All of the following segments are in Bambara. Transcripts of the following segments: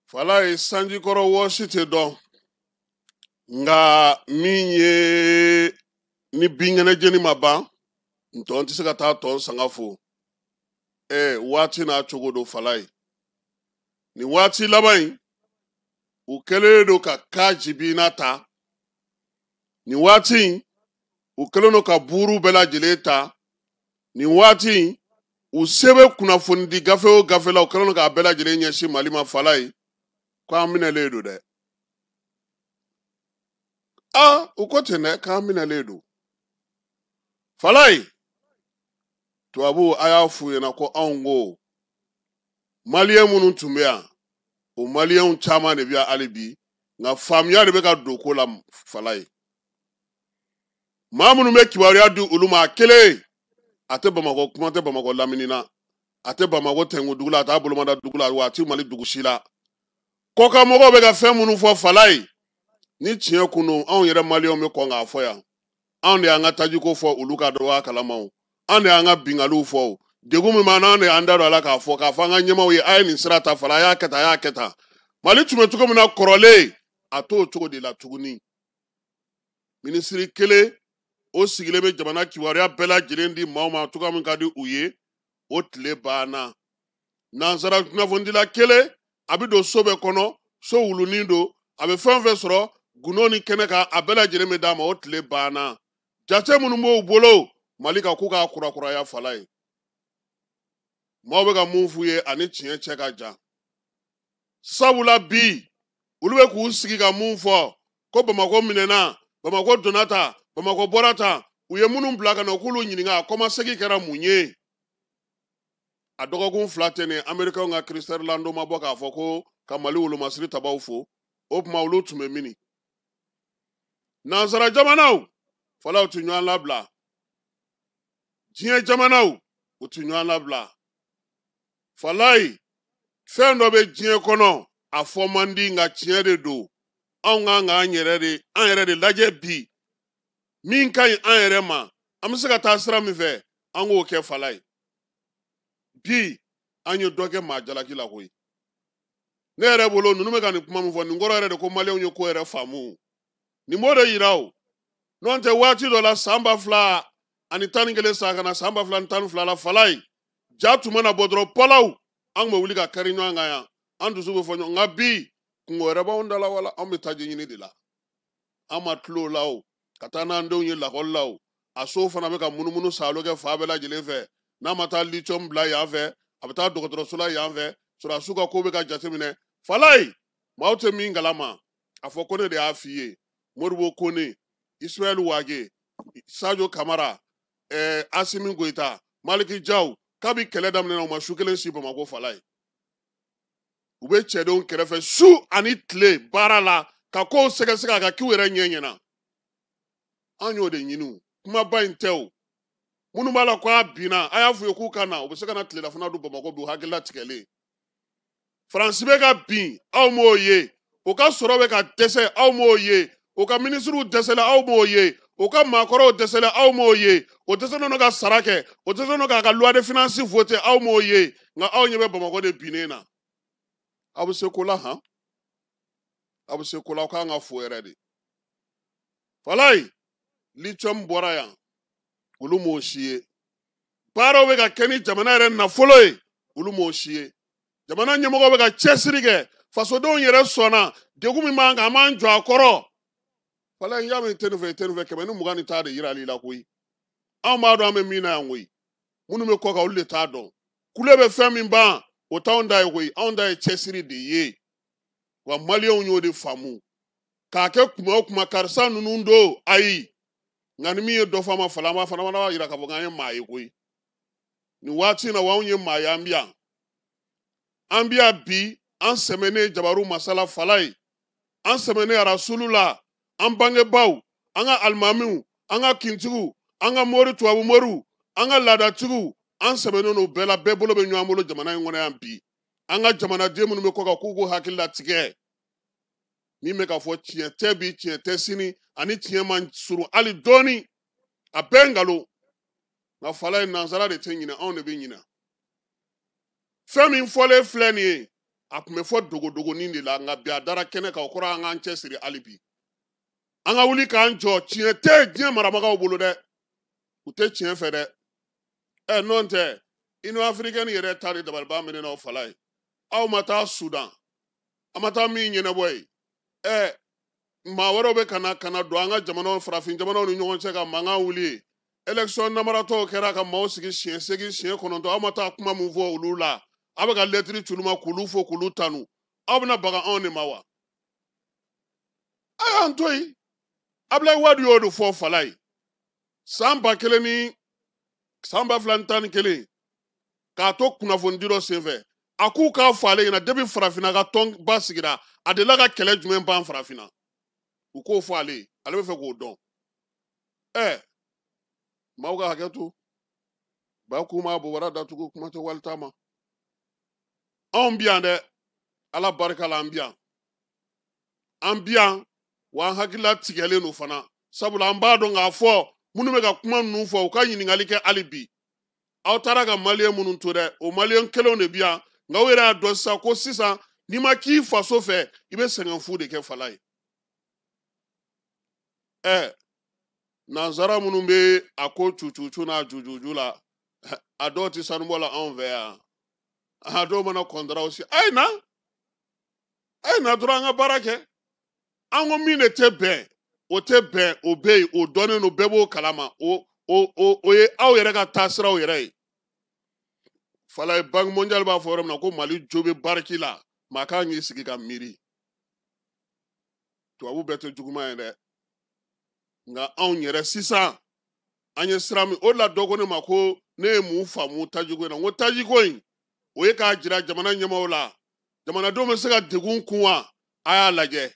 Falaye sanjikɔrɔ wɔsi tɛ dɔn, nka min ye ni binkɛnɛ jeni ma ban, ntɔn tɛ se ka taa tɔn sanga fo. Waati n'a cogo don Falaye. Nin waati laban in, u kɛlen don ka kajibina ta. Nin waati in, u kɛlen don ka buuru bɛɛ lajɛlen ta. Nin waati in, u se bɛ kunnafonidi gafe o gafe la, u kɛlen don k'a bɛɛ lajɛlen ɲɛsin Mali ma Falaye, ko an minɛlen don dɛ. Aa, u ko ten dɛ, k'an minɛlen don. Falaye, tubabu a y'a f'u ɲɛna ko anw ko maliyɛn minnu tun bɛ yan, o maliyɛnw caman de bɛ yan hali bi, nka faamuya de bɛ ka don ko la Falaye. Maa minnu bɛ kibaruya di olu ma, a kelen a tɛ Bamakɔ, kuma tɛ Bamakɔ lamini na, a tɛ Bamakɔ tɛnku dugu la, a t'a bolomada dugu la, wa a tɛ Mali dugu si la. Kɔkanmɔgɔw bɛ ka fɛn minnu fɔ Falaye, ni tiɲɛ kun don, anw yɛrɛ maliyɛnw bɛ kɔn k'a fɔ yan. Anw de y'an ka tajiko fɔ olu ka dɔgɔ a kalama o, anw de y'an ka bingaliw fɔ o, degun min b'an na, anw de y'an da don a la k'a fɔ, k'a fɔ an ka ɲɛmaaw ye, a ye nin sira ta Falaye, a y'a kɛ tan, a y'a kɛ tan. Mali tun bɛ cogo min na kɔrɔlen, a t'o cogo de la tuguni. Minisiri kelen o sigilen bɛ jamana kibaruya bɛɛ lajɛlen di maaw ma cogoya min ka di u ye, o tile banna. Nansara kunnafonidila kelen a bɛ don so bɛɛ kɔnɔ, so wulunin don, a bɛ fɛn o fɛn sɔrɔ gundo ni kɛnɛ kan, a bɛɛ lajɛlen bɛ d'a ma, o tile banna. Jate minnu b'o bolo Mali kan, k'u k'a kurakuraya Falaye. Maaw bɛ ka mun f'u ye, ani tiɲɛ cɛ ka jan. Sabula bi olu bɛ k'u sigi ka mun fɔ, ko Bamakɔ minɛna, Bamakɔ donna tan, Bamakɔ bɔra tan, u ye minnu bila ka na, u k'olu ɲininka a kɔmasegin kɛra mun ye. A dɔgɔkun fila tɛ nin, Amerikɛnw ka Christopher Lando ma bɔ k'a fɔ ko ka Mali wolomasiri tabaw fo, o tuma olu tun bɛ mini? Nansara jamanaw Falaye, u tɛ ɲɔgɔn labila. Diɲɛ jamanaw, u tɛ ɲɔgɔn labila. Falaye, fɛn dɔ bɛ diɲɛ kɔnɔ, a fɔ man di, nka tiɲɛ de don. Anw kan k'an yɛrɛ de, an yɛrɛ de lajɛ bi, min ka ɲi an yɛrɛ ma, an bɛ se ka taa sira min fɛ, an k'o kɛ Falaye. Bi an ye dɔ kɛ maa jalaki la koyi. Ne yɛrɛ bolo, ninnu bɛ ka nin kuma min fɔ, nin kɔrɔ yɛrɛ de ko maliyɛnw ye ko yɛrɛ faamu. Nin b'o de yira o. N'o tɛ, waati dɔ la, san 2011 san ka na san 2012 la, Falaye, ja tun mana bɔ dɔrɔn, palaw, an tun bɛ wuli ka kari ɲɔgɔn kan yan, an dusu bɛ fɔ ɲɔgɔn. Nka bi kungo wɛrɛ b'anw da la, wala anw bɛ taji ɲini de la, an ma tulo la o, ka taa n'an denw ye lakɔli la o. A so fana bɛ ka munumunu saalo kɛ fan bɛɛ lajɛlen fɛ. N'a ma taa lithium bila yan fɛ, a bɛ taa dɔgɔtɔrɔso la yan fɛ, sɔrɔdasiw ka ko bɛ ka jateminɛ. Falaye, maaw tɛ min kalama, a fɔ ko ne de y'a f'i ye. Modibo Kone, Ismaël Wage, Sadio Kamara, Assimi Goïta, Maliki Diaw, kabi kɛlɛ daminɛna, u ma su kelen si Bamakɔ Falaye. U bɛ cɛdenw kɛrɛfɛ su ani tile baara la, ka kow sɛgɛsɛgɛ a ka k'u yɛrɛ ɲɛ ɲɛna. An y'o de ɲini o, kumaba in tɛ o. Minnu b'a la ko a binna, a y'a f'u ye k'u ka na, u bɛ se ka na tilelafana dun Bamakɔ bi, u hakilila tigɛlen. Faransi bɛ ka bin, aw m'o ye. U ka sɔrɔ bɛ ka dɛsɛ, aw m'o ye. U ka minisiriw dɛsɛla, aw m'o ye. U ka maakɔrɔw dɛsɛla, aw m'o ye. O dɛsɛlen don ka sara kɛ, o dɛsɛlen don k'a ka loi de finance voter, aw m'o ye. Nka aw ɲɛ bɛ Bamakɔ de binnen na. Aw bɛ se ko la han, aw bɛ se ko la, aw kan ka fo yɛrɛ de. Falaye, lithium bɔra yan, olu m'o si ye. Baaraw bɛ ka kɛ ni jamana yɛrɛ nafolo ye, olu m'o si ye. Jamana ɲɛmɔgɔw bɛ ka cɛsiri kɛ, fasodenw yɛrɛ sɔnna degun min b'an kan, an b'an jɔ a kɔrɔ. Falaye, n y'a mɛn i tɛ nin fɛ, i tɛ nin fɛ, 120 ni taa de yirali la koyi. Anw b'a dɔn an bɛ min na yan koyi. Minnu bɛ kɔ kan, olu de t'a dɔn. Kule bɛ fɛn min ban, o t'anw ta ye koyi. Anw ta ye cɛsiri de ye. Wa maliyɛnw y'o de faamu. K'a kɛ kuma o kuma, karisa ninnu don, ayi. Nka ni min ye dɔ fɔ a ma Falaye, an b'a fana b'a yira k'a fɔ k'an ye maa ye koyi. Nin waati in na, wa anw ye maa ye, an bɛ yan. An bɛ yan bi, an sɛmɛnen Jabaru Masala Falaye, an sɛmɛnen Arasulu la, an bangebaaw, an ka alimamiw, an ka kintigiw, an ka mori tubabu moriw, an ka laadatigiw, an sɛmɛnen don bɛɛ la, bɛɛ bolo bɛ ɲɔgɔn bolo jamana in kɔnɔ yan bi. An ka jamanaden minnu bɛ kɔ kan, k'u k'u hakili latigɛ. Min bɛ ka fɔ tiɲɛ tɛ bi, tiɲɛ tɛ sini, ani tiɲɛ man surun hali dɔɔni, a bɛɛ nkalon. Nka Falaye, nansara de tɛ ɲinɛ, anw de bɛ ɲinɛ. Fɛn min fɔlen filɛ nin ye, A tun bɛ fɔ dogodogonin de la, nka bi a dara kɛnɛ kan. O kɔrɔ an k'an cɛsiri hali bi, an ka wuli k'an jɔ. Tiɲɛ tɛ diɲɛ marabagaw bolo dɛ, u tɛ tiɲɛ fɛ dɛ. N'o tɛ, Union africaine yɛrɛ ta de dabaliban minɛ n'aw fala ye. Aw ma taa Sudan, an ma taa min ɲɛnabɔ yen. Maa wɛrɛw bɛ ka na don an ka jamanaw, farafin jamanaw ni ɲɔgɔn cɛ ka mankan wuli ye. Élection namaratɔw kɛra ka maaw sigi siɲɛ 8, siɲɛ 9. Aw ma taa kuma min fɔ olu la, aw bɛ ka lɛtiri c'olu ma k'olu fo, k'olu tanu. Aw bɛna baga anw de ma wa? A y'an to yen. Abdoulaye Wade y'o de fɔ fala ye san ba kelen ni san 2011, k'a to kunnafoni di dɔ senfɛ. A k'u k'a fɔ ale ɲɛna, depuis farafinna ka tɔn ba sigira, a delila ka kɛlɛ jumɛn ban farafinna? U k'o fɔ ale ye, ale bɛ fɛ k'o dɔn. Maaw ka hakɛ to, ba k'u ma bobara datugu, kuma tɛ walita ma. Anw bi yan dɛ, Ala barika la, an bi yan, an bi yan wa. An hakilila tigɛlen don fana, sabula an b'a dɔn k'a fɔ minnu bɛ ka kuma ninnu fɔ, u ka ɲininkali kɛ hali bi. Aw taara ka maliyɛn minnu to dɛ, o maliyɛn kelenw de bi yan. Nka u yɛrɛ y'a dɔn sisan ko sisan n'i ma k'i faso fɛ, i bɛ sɛgɛn fu de kɛ fala ye. Nanzara minnu bɛ a ko cucucu n'a jujuju la, a dɔw tɛ sanubɔ la anw fɛ yan. A dɔw mana kɔntaraw si, a ye na, a ye na dɔrɔn, an ka baara kɛ. An ko min de tɛ bɛn, o tɛ bɛn, o bɛ yen, o dɔnnen don, bɛɛ b'o kalama. O ye aw yɛrɛ ka taasiraw yɛrɛ ye. Falaye, Banque mondiale b'a fɔ yɔrɔ min na ko Mali jo bɛ bariki la, maa kan k'i sigi ka miiri. Tubabu bɛɛ tɛ juguman ye dɛ, nka anw yɛrɛ sisan, an ye sira min o de la. Dɔ ko ne ma ko ne ye mun faamu tajiko in na? N ko tajiko in, o ye k'a jira jamana ɲɛmaaw la, jamanadenw bɛ se ka degun kun wa? A y'a lajɛ,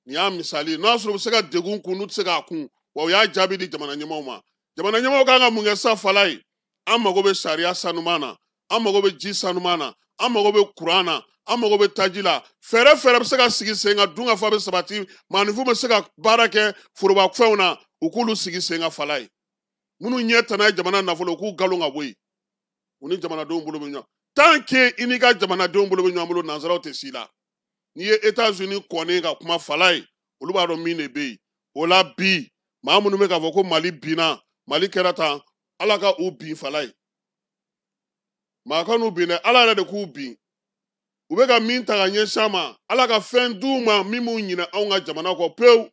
nin y'a misali. N'o y'a sɔrɔ u bɛ se ka degun kun, n'u tɛ se k'a kun wa? U y'a jaabi di jamana ɲɛmaaw ma. Jamana ɲɛmaaw kan ka mun kɛ sa? Fala ye, an mago bɛ sariya sanuman na, an mago bɛ ji sanuman na, an mago bɛ kuran na, an mago bɛ taji la. Fɛɛrɛ fɛɛrɛ bɛ se ka sigi sen kan, dunkafa bɛ sabati, maaninfin bɛ se ka baara kɛ forobafɛnw na, u k'olu sigi sen kan. Fala ye, minnu ɲɛ tana ye jamana nafolo, u k'u galon ka bɔ yen. U ni jamanadenw bolo bɛ ɲɔgɔn, tant que i n'i ka jamanadenw bolo bɛ ɲɔgɔn bolo, nanzaraw tɛ s'i la. N'i ye États-Unis kɔnnen ka kuma, fala ye, olu b'a dɔn min de bɛ yen. O la bi, maa minnu bɛ k'a fɔ ko Mali binna, Mali kɛra tan, Ala ka u bin. Fala ye, maa ka n'u bin dɛ, Ala yɛrɛ de k'u bin. U bɛ ka min ta ka ɲɛsin an ma, Ala ka fɛn d'u ma min b'u ɲinɛ anw ka jamana kɔ pewu.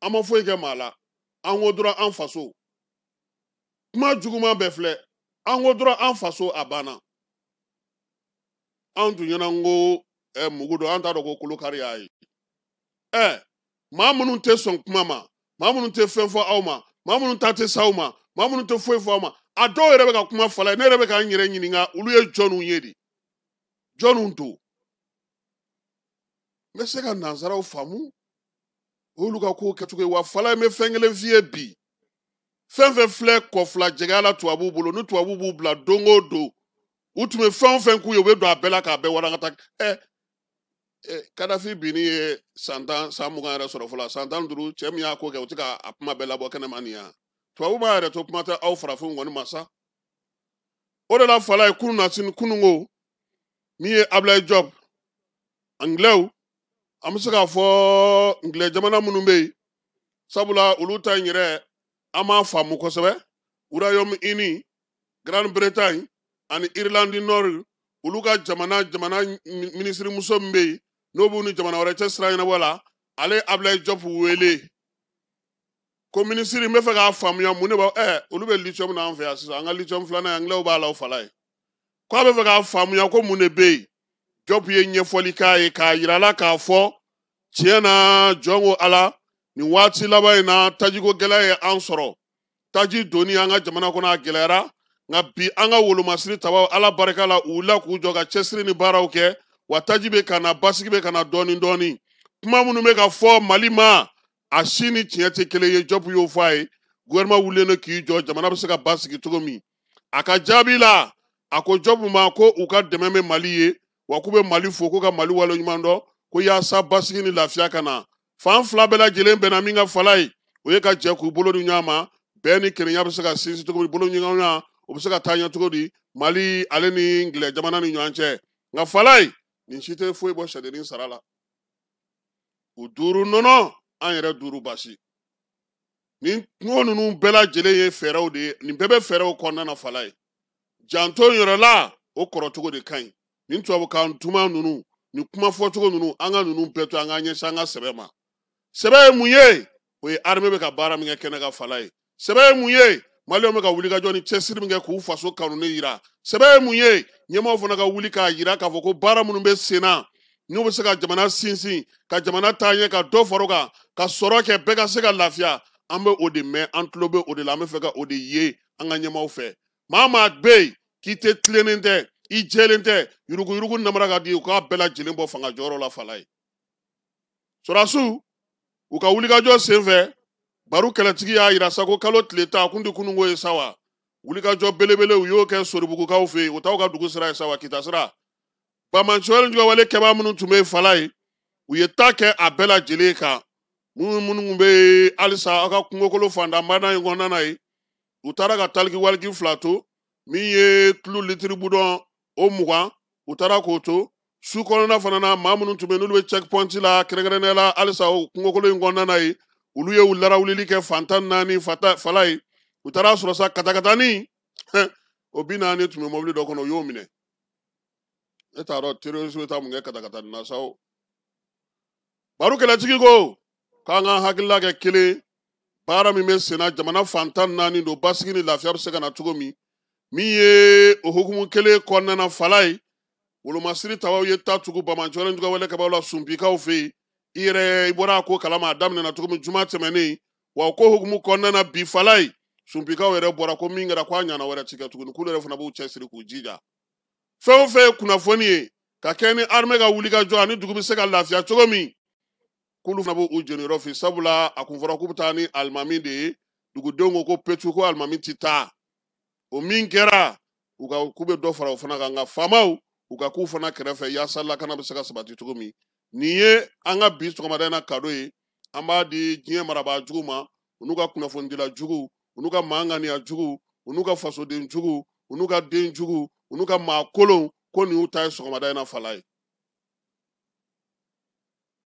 An ma foyi kɛ maa la, an ko dɔrɔn an faso. Kuma juguman bɛɛ filɛ, an ko dɔrɔn an faso, a banna. Anw tun ɲɛna n ko mugu don, an t'a dɔn ko kolokari y'a ye. Maa minnu tɛ sɔn kuma ma, maa minnu tɛ fɛn fɔ aw ma, maa minnu ta tɛ s'aw ma, maa minnu tɛ foyi fɔ aw ma, a dɔw yɛrɛ bɛ ka kuma fala ye. Ne yɛrɛ bɛ k'an yɛrɛ ɲininka, olu ye jɔnniw ye de? Jɔnniw don? N bɛ se ka nanzaraw faamu, o y'olu ka kow kɛcogo ye wa. Fala ye, n bɛ fɛn kelen f'i ye bi: fɛn fɛn filɛ kɔfila jɛgɛya la tubabuw bolo, ni tubabuw b'u bila don o don, u tun bɛ fɛn o fɛn k'u ye, u bɛ don a bɛɛ la k'a bɛɛ walankata. Kadafi binni ye san 10, san 20 yɛrɛ sɔrɔ fɔlɔ, san 15. Cɛ min y'a ko kɛ, u tɛ ka a kuma bɛɛ labɔ kɛnɛma nin yan. Tubabu b'a yɛrɛ to, kuma tɛ aw farafinw kɔni ma sa. O de la, fala ye, kunun na sini kununko min ye Ablaye Diop, angilɛw, an bɛ se k'a fɔ ngilɛ jamana minnu bɛ yen, sabula olu ta in yɛrɛ an m'a faamu kosɛbɛ. Royaume-Uni, Grande-Bretagne ani Irlande du Nord, olu ka jamana minisiri muso min bɛ yen, n'o b'u ni jamana wɛrɛ cɛ sira ɲɛnabɔ la, ale ye Ablaye Diop wele ko minisiri, n bɛ fɛ k'a faamuya mun de b'a olu bɛ lithium n'an fɛ yan sisan, an ka lithium filanan, angilɛw b'a la o fala ye, k'a bɛ fɛ k'a faamuya ko mun de bɛ yen. Diop ye ɲɛfɔli k'a ye k'a yira la k'a fɔ tiɲɛ na, jɔn ko Ala, nin waati laban in na, tajiko gɛlɛya ye an sɔrɔ, taji donni an ka jamana kɔnɔ a gɛlɛyara. Nka bi, an ka wolomasiri tabaw, Ala barika la, u wulila k'u jɔ ka cɛsiri ni baaraw kɛ wa, taji bɛ ka na, basigi bɛ ka na dɔɔni dɔɔni. Kuma minnu bɛ ka fɔ Mali ma, a si ni tiɲɛ tɛ kelen ye. Diop y'o fɔ a ye. Gouvernement wulilen don k'i jɔ, jamana bɛ se ka basigi cogo min. A ka jaabi la, a ko Diop ma ko u ka dɛmɛ bɛ Mali ye wa, k'u bɛ Mali fo, k'u ka Mali waleɲuman dɔn, ko yaasa basigi ni lafiya ka na. Fan fila bɛɛ lajɛlen bɛnna min ka fala ye, o ye ka jɛ k'u bolo di ɲɔgɔn ma, bɛn ni kelenya bɛ se ka sinsin cogo di, bolo ɲɔgɔnya o bɛ se ka taa ɲɛ cogo di Mali ale ni ngilɛ jamana ni ɲɔgɔn cɛ. Nka fala ye, Nin si tɛ foyi bɔ sɛdennin sara la. U duuru nɔnɔ, an yɛrɛ duuru basi. Nin kungo ninnu bɛɛ lajɛlen ye fɛɛrɛw de ye. Nin bɛɛ bɛ fɛɛrɛw kɔnɔna na fala ye. Janto yɛrɛ la, o kɔrɔcogo de ka ɲi. Nin tubabukan duman ninnu, nin kuma fɔcogo ninnu, an ka ninnu bɛɛ to, an k'an ɲɛsin an ka sɛbɛ ma. Sɛbɛ ye mun ye? O ye armée bɛ ka baara min kɛ kɛnɛ kan fala ye. Sɛbɛ ye mun ye? Maliyɛnw bɛ ka wulikajɔ ni cɛsiri min kɛ k'u faso kanu ne yira. Sɛbɛ ye mun ye? Ɲɛmaaw fana ka wuli k'a yira k'a fɔ ko baara minnu bɛ sen na, n'u bɛ se ka jamana sinsin, ka jamana taa ɲɛ, ka dɔ fara o kan, ka sɔrɔ kɛ, bɛɛ ka se ka lafiya. An bɛ o de mɛn, an tulo bɛ o de la, an bɛ fɛ ka o de ye an ka ɲɛmaaw fɛ. Maa maa bɛ yen k'i tɛ tilennen tɛ, i jɛlen tɛ, yuruguyurugu namara ka di, u k'a bɛɛ lajɛlen bɔ fanga jɔyɔrɔ la fala ye. Sɔrɔdasiw u ka wulikajɔ senfɛ, Baru kɛlɛtigi y'a yira sa ko kalo tile 10 kun tɛ kununko ye sa wa. Wulikajɔ belebele u y'o kɛ Soribugukaw fɛ yen, o t'aw ka dugu sira ye sa wa, Kita sira. Banbaanciwale juguwale kɛbaa minnu tun bɛ yen fala ye, u ye ta kɛ a bɛɛ lajɛlen kan. Minnu tun bɛ yen halisa aw ka kungokolo fantanbana in kɔnɔna na yen, u taara ka taliki waliki 2 to, min ye tulu litiri budɔn o 20, u taara k'o to. Su kɔnɔna fana na, maa minnu tun bɛ yen n'olu bɛ checkpoint la kɛrɛnkɛrɛnnenya la halisa o kungokolo in kɔnɔna na yen, olu ye u larawulili kɛ fantan naani fata fala ye. U taara sɔrɔ sa katakatani o 40 tun bɛ mɔbili dɔ kɔnɔ, u y'o minɛ. E t'a dɔn terroriste bɛ taa mun kɛ katakatani na sa o. Baru kɛlɛtigi ko k'an ka hakilila kɛ kelen, baara min bɛ senna jamana fantan naani don, basigi ni lafiya bɛ se ka na cogo min. Min ye o hukumu kelen kɔnɔna na fala ye, wolomasiri tabaw ye ta tugu banbaanciwale juguwale kɛbaaw la Sunpikaw fɛ yen. I yɛrɛ i bɔra a ko kalama, a daminɛna cogo min juma tɛmɛnen wa, o ko hukumu kɔnɔna na bi fala ye, Sunpikaw yɛrɛ bɔra ko min kɛra ko a ɲana wɛrɛ ti kɛ tuguni, k'olu yɛrɛ fana b'u cɛsiri k'u jija. Fɛn o fɛn ye kunnafoni ye ka kɛ ni armée ka wulikajɔ ani dugu bɛ se ka lafiya cogo min, k'olu fana b'u jeniyɔrɔ fin. Sabula a kun fɔra k'u bɛ taa ni alimami de ye, dugudenw ko ko petu ko alimami ti taa. O min kɛra, u ka k'u bɛ dɔ fara o fana kan, nka faamaw u ka k'u fana kɛrɛfɛ yaasa lakana bɛ se ka sabati cogo min. Nin ye an ka bi sɔgɔmada in na kado ye, an b'a di diɲɛ marabaa jugu ma, u n'u ka kunnafonidila jugu, u n'u ka maa ŋaniya jugu, u n'u ka fasoden jugu, u n'u ka den jugu, u n'u ka maa kolon, ko nin y'u ta ye sɔgɔmada in na fala ye.